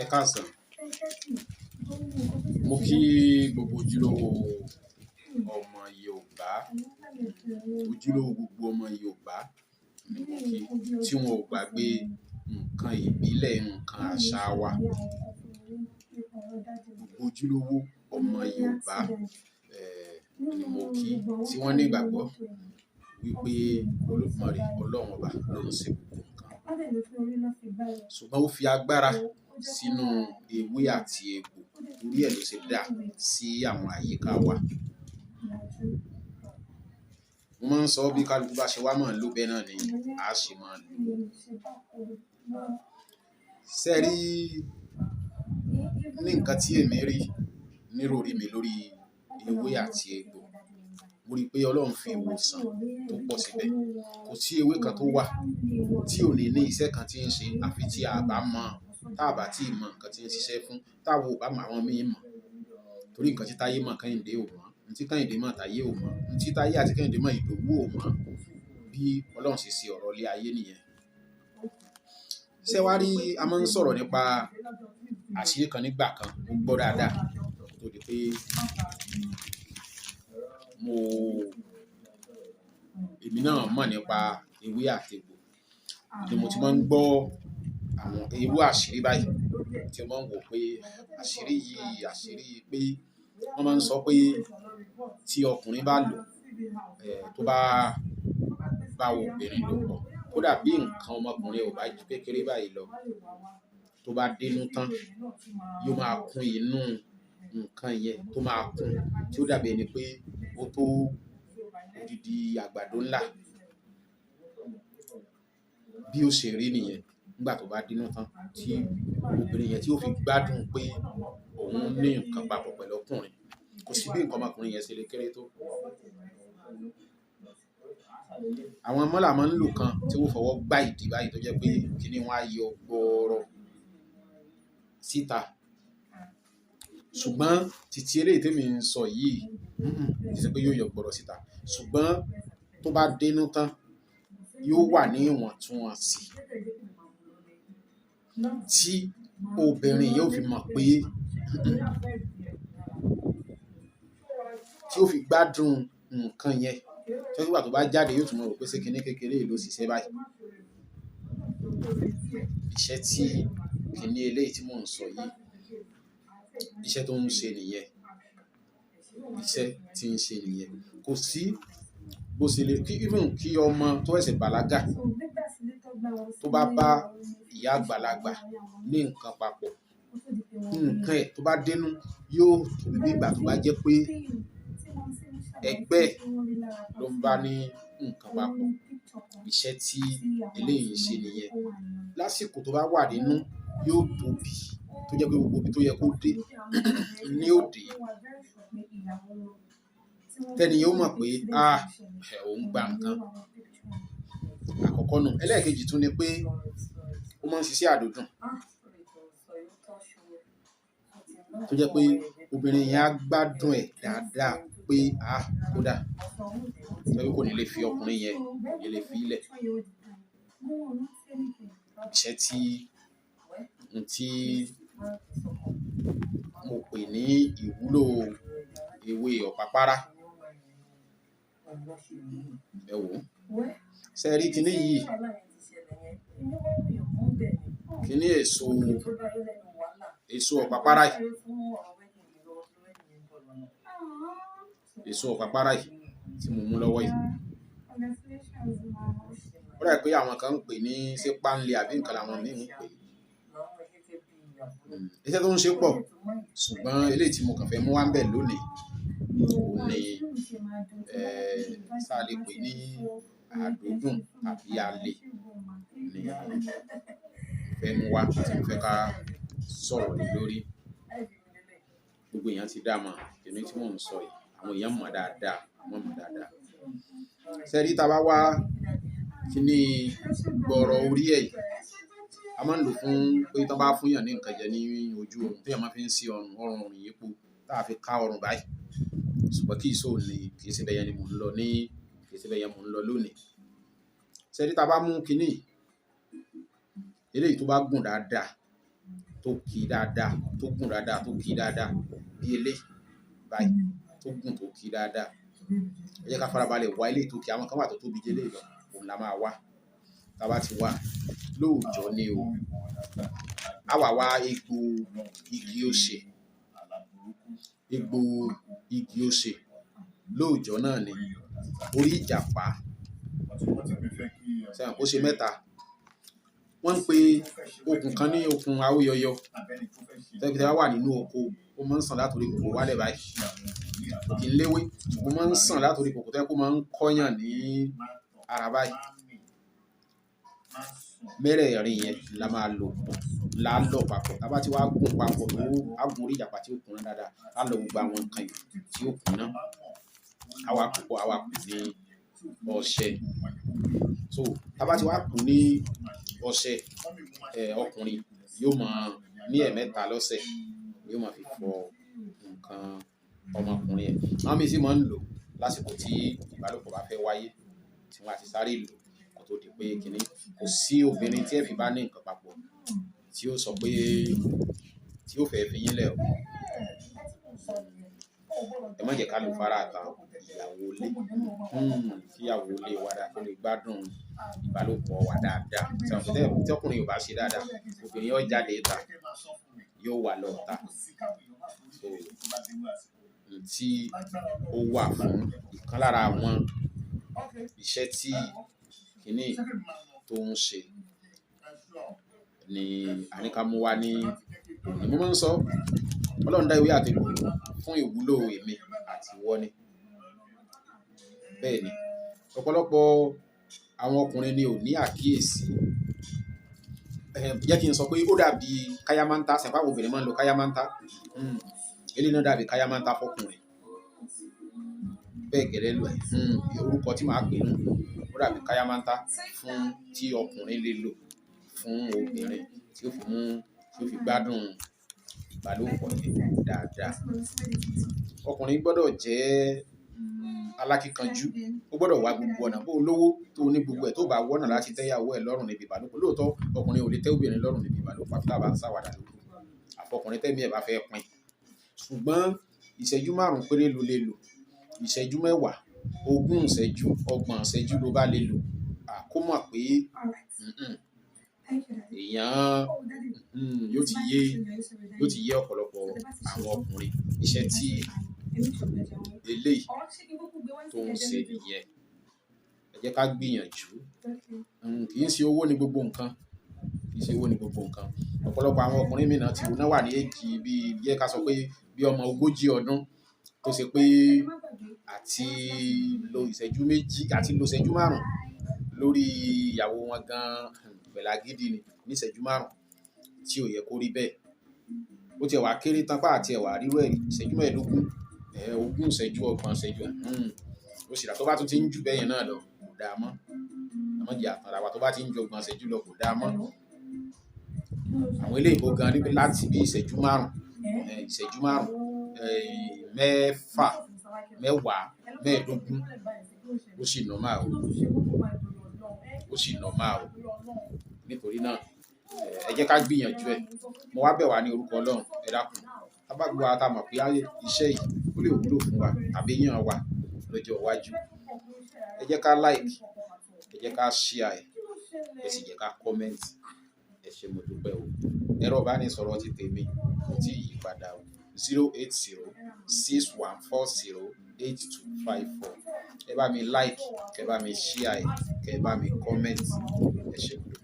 Ẹ káàsán. Mo kí gbogbo ojúlówó ọmọ Yorùbá, ojúlówó gbogbo ọmọ Yorùbá ni mo kí, tí wọn ò gbàgbé nǹkan ìbílẹ̀, nǹkan àṣà wa. Gbogbo ojúlówó ọmọ Yorùbá, ni mo kí, tí wọ́n ní ìgbàgbọ́ wípé Olódùmarè Ọlọ́run Ọba ló ń ṣe gbogbo nǹkan. Ṣùgbọ́n ó fi agbára sínú ewé àti egbò, torí ẹ̀ ló ṣe dá sí àwọn àyíká wa. Mo máa ń sọ bí kálukú bá ṣe wá mọ̀ ló bẹ́ẹ̀ náà ni a ṣe máa lò. Ṣé rí ní nǹkan tí èmi rí níròrí mi lórí ewé àti egbò, mo rí pé Ọlọ́run fi ìwòsàn tó pọ̀ síbẹ̀. Kò sí ewé kan tó wà tí ò ní ní iṣẹ́ kan tí ń ṣe àfi tí a bá mọ̀, tá bá tí mọ̀ nǹkan tí ń ṣiṣẹ́ fún, tá wo ò bá mọ̀ àwọn míì mọ̀. Torí nǹkan tí Táyé mọ̀ Kẹ́hìndé ò mọ̀, ohun tí Kẹ́hìndé mọ̀ Táyé ò mọ̀, ohun tí Táyé àti Kẹ́hìndé mọ̀ Ìdòwú ò mọ̀. Bí Ọlọ́run ṣe ṣe ọ̀rọ̀ ilé ayé nìyẹn. Ṣé wá rí, a máa ń sọ̀rọ̀ nípa àṣírí kan nígbà kan, mo gbọ́ dáadáa tó di pé mo, èmi náà mọ̀ nípa ewé àti egbò. Ni mo ti máa ń gbọ́ àwọn irú àṣírí báyìí tí mo máa ń wò pé àṣírí yìí, àṣírí pé wọ́n máa ń sọ pé tí ọkùnrin bá lò, tó bá bá obìnrin lò pọ̀, kódà bí nǹkan ọmọkùnrin ò bá ju kékeré báyìí lọ, tó bá dénú tán, yóò máa kún inú nǹkan yẹn tó máa kún, tí ó dàbí ẹni pé ó tó odidi àgbàdo ńlá. Bí ó ṣe rí nìyẹn nígbà tó bá dénú tán tí obìnrin yẹn tí ó fi gbádùn pé òun ní nǹkan papọ̀ pẹ̀lú ọkùnrin. Kò sí bí nǹkan ọmọkùnrin yẹn ṣe lè kéré tó. Àwọn mọ́là máa ń lò kan tí wọ́n fọwọ́ gbá ìdí báyìí tó jẹ́ pé kíní wọn á yọ gbọọrọ síta. Ṣùgbọ́n títí eléyìí tí èmi ń sọ yìí, kì í ṣe pé yóò yọ gbọọrọ síta. Ṣùgbọ́n tó bá dénú tán, yóò wà ní ìwọ̀ntúnwọ̀nsì tí obìnrin yóò fi mọ̀ pé, tí ó fi gbádùn nǹkan yẹn. Tí ó bá tó bá jáde yóò tún mọ̀ pé ṣé kíní kékeré yìí ló ṣiṣẹ́ báyìí. Iṣẹ́ tí kíní eléyìí tí mò ń sọ yìí, iṣẹ́ tó ń ṣe nìyẹn. Iṣẹ́ tí ń ṣe nìyẹn. Kò sí bó ṣe le kí even kí ọmọ tó ṣẹ̀ṣẹ̀ bàlágà tó bá bá ìyá àgbàlagbà ní nǹkan papọ̀, nǹkan ẹ̀ tó bá dénú yóò tóbi bí ìgbà tó bá jẹ́ pé ẹgbẹ́ ló ń bá ní nǹkan papọ̀. Iṣẹ́ tí eléyìí ń ṣe nìyẹn. Lásìkò tó bá wà nínú yóò tóbi tó jẹ́ pé gbogbo ibi tó yẹ kó dé ní ó dé. Tẹ́ni yóò mọ̀ pé, ah, ẹ̀ òun gba nǹkan. Àkọ́kọ́ nù. Ẹlẹ́ẹ̀kejì tún ni pé ó máa ń ṣiṣẹ́ àdódùn. Tó jẹ́ pé obìnrin yẹn á gbádùn ẹ̀ dáadáa pé, ah, kódà. Tó jẹ́ pé kò ní lè fi ọkùnrin yẹn, kò ní lè fi í lẹ̀. Iṣẹ́ tí, ohun tí mo pè ní ìwúlò ewé ọ̀pápára. Ẹ wò ó. Ṣé ẹ rí kíní yìí? Kíní èso, èso ọ̀pápára yìí. Èso ọ̀pápára yìí tí mo mú lọ́wọ́ yìí. Ó dà pé àwọn kan ń pè ní ṣé páńlẹ̀ àbí nǹkan làwọn mìíràn ń pè é. Iṣẹ́ tó ń ṣe pọ̀, ṣùgbọ́n eléyìí tí mo kàn fẹ́ mú wá ń bẹ̀ lónìí, òun ni, ṣá lè pè ní àdódùn àbí alẹ́ ni mo fẹ́ mú wá tí mo fẹ́ ká sọ̀rọ̀ lé lórí. Gbogbo èèyàn ti dá mọ̀ kíní tí mò ń sọ yìí. Àwọn èèyàn mọ̀ dáadáa, wọ́n mọ̀ dáadáa. Ṣé ẹ rí tí a bá wá kíní gbọọrọ orí ẹ̀ yìí, a máa ń lò fún pé tí wọ́n bá fún èèyàn ní nǹkan jẹ ní ojú orun tí èèyàn máa fi ń sí ọrùn, ọrùn yípo tí a fi ká ọrùn báyìí. Ṣùgbọ́n kì í ṣe òun ni, kì í ṣe bẹ́yẹn ni mò ń lọ ní, kì í ṣe bẹ́yẹn mò ń lọ lónìí. Ṣé ẹ rí tí a bá mú kíní yìí, Eléyìí tó bá gùn dáadáa, tó ki dáadáa, tó gùn dáadáa, tó ki dáadáa bí eléyìí báyìí, tó gùn tó ki dáadáa. Ẹ jẹ́ ká farabalẹ̀ wá eléyìí tó ki. Àwọn kan wà tó tóbi jù eléyìí lọ, òun la máa wá. Tá bá ti wá, lóòjọ́ ni o. A wà wá egbò igi osè, egbò igi osè lóòjọ́ náà ni. Orí ìjàpá, ṣé mọ̀ pé ó ṣe mẹ́ta. Wọ́n ń pe okùn kan ní okùn awóyọyọ. Tó jẹ́ pé tí a bá wà nínú oko, ó máa ń sàn láti orí kòkó wálẹ̀ báyìí. Kò kí ń léwé, ṣùgbọ́n ó máa ń sàn láti orí kòkó tó jẹ́ pé ó máa ń kọ́yàn ní ara báyìí. Mẹ́rẹ̀ẹ̀rin yẹn la máa lò pọ̀, la lọ̀ papọ̀. Tá bá ti wá gún papọ̀ tó, á gún orí ìjàpá tí ó kúnná dáadáa. Á lọ gbogbo àwọn nǹkan yìí tí ó kúnná. A wá pòpọ̀, a wá kùn ní ọṣẹ. So tá bá ti wá kùn ní ọṣẹ, ọkùnrin yóò máa ní ẹ̀ẹ̀mẹ́ta lọ́sẹ̀, yóò máa fi fọ nǹkan ọmọkùnrin ẹ̀. Àwọn mìí sì máa ń lò lásìkò tí ìbálòpọ̀ bá fẹ́ wáyé, tí wọ́n á ti sáré lò kó tó di pé kíní. Kò sí obìnrin tí ẹ fi bá ní nǹkan papọ̀ tí ó sọ pé tí ó fẹ́ fi yín lẹ̀ o. Ẹ má jẹ́ ká lu fara ata ìyàwó ilé. Kí ìyàwó ilé wa dáa, kó lè gbádùn ìbálòpọ̀ wa dáadáa. Ṣé àwọn tí ọkùnrin ò bá ṣe dáadáa, obìnrin yóò jáde ìta, yóò wà lọ ìta. So, ohun tí ó wà fún ìkan lára àwọn iṣẹ́ tí kíní tó ń ṣe ni àní ká mú wá ní òní. Mo máa ń sọ, Ọlọ́run dá ewé àti egbò fún ìwúlò èmi àti ìwọ ni. Bẹ́ẹ̀ ni, ọ̀pọ̀lọpọ̀ àwọn ọkùnrin ni ò ní àkíyèsí. Jẹ́ kí n sọ pé ó dàbí káyámántá, ṣẹ̀ pé àwọn obìnrin máa ń lo káyámántá. Eléyìí náà dàbí káyámántá fọ́kùnrin. Bẹ́ẹ̀ gẹ́lẹ́ lọ ẹ̀. Orúkọ tí màá pè nù, ó dàbí káyámántá fún tí ọkùnrin lè lò fún obìnrin tí ó fi mú, tí ó fi gbádùn ìbálòpọ̀ yẹn dáadáa. Ọkùnrin gbọdọ̀ jẹ́ alákíkanjú. Ó gbọdọ̀ wá gbogbo ọ̀nà bó lówó tó ní gbogbo ẹ̀ tó bá wọ́nà láti tẹ́ ìyàwó ẹ̀ lọ́rùn níbi ìbálòpọ̀. Lóòótọ́ ọkùnrin ò lè tẹ́ obìnrin lọ́rùn níbi ìbálòpọ̀ àfi tá bá ń ṣàwàdà lóko. Àfọkùnrin tẹ́mi ẹ̀ bá fẹ́ pín. Ṣùgbọ́n ìṣẹ́jú márùn-ún péré ló lè lò. Ìṣẹ́jú mẹ́wàá, ogún ìṣẹ́jú, ọgbọ̀n ìṣẹ́jú ló bá lè lò. À kó mọ̀ pé èèyàn yóò ti yé ọ̀pọ̀lọpọ̀ àwọn ọkùnrin iṣẹ́ tí eléyìí tó ń ṣe nìyẹn. Ẹ jẹ́ ká gbìyànjú. Kì í ṣe owó ní gbogbo nǹkan. Kì í ṣe owó ní gbogbo nǹkan. Ọ̀pọ̀lọpọ̀ àwọn ọkùnrin mìíràn tí wọ́n wà ní èjì bí jẹ́ ká sọ pé bí ọmọ ogójì ọdún tó ṣe pé àti lo ìṣẹ́jú méjì àti lo ìṣẹ́jú márùn-ún lórí ìyàwó wọn gan pẹ̀lú agídí ni ní ìṣẹ́jú márùn-ún tí ò yẹ kó rí bẹ́ẹ̀. Ó ti ẹ̀ wá kéré tán pá àti ẹ̀wà rírú ẹ̀ ìṣẹ́jú mẹ́ẹ̀ẹ́dógún, ogún ìṣẹ́jú, ọgbọ̀n ìṣẹ́jú. Ó sì dá tó bá tún ti ń ju bẹ́ẹ̀ yẹn náà lọ, kò dáa mọ́. Ẹ má jẹ àtànra wa tó bá ti ń ju ọgbọ̀n ìṣẹ́jú lọ, kò dáa mọ́. Àwọn eléèbó gan ní pé láti bí ìṣẹ́jú márùn-ún, ìṣẹ́jú márùn-ún, mẹ́fà, mẹ́wàá, mẹ́ẹ̀ẹ́dógún, ó sì normal o. Ó sì normal o. Nítorí náà, ẹ jẹ́ ká gbìyànjú ẹ. Mo wá bẹ̀ wá ní orúkọ Ọlọ́run, ẹ dákun. Tá bá gbogbo wa tá mọ̀ pé iṣẹ́ yìí ó lè wúlò fún wa tàbí yàn wa lọ́jọ́ iwájú. Ẹ jẹ́ ká like, ẹ jẹ́ ká share ẹ̀, ẹ sì jẹ́ ká comment. Ẹ ṣé, mo dúpẹ́ o. Ẹ̀rọ ìbánisọ̀rọ̀ ti tèmi kò tí ì yípadà o. 08061408254. Ẹ bá mi like, kẹ bá mi share ẹ̀, kẹ bá mi comment. Ẹ ṣé, mo dúpẹ́.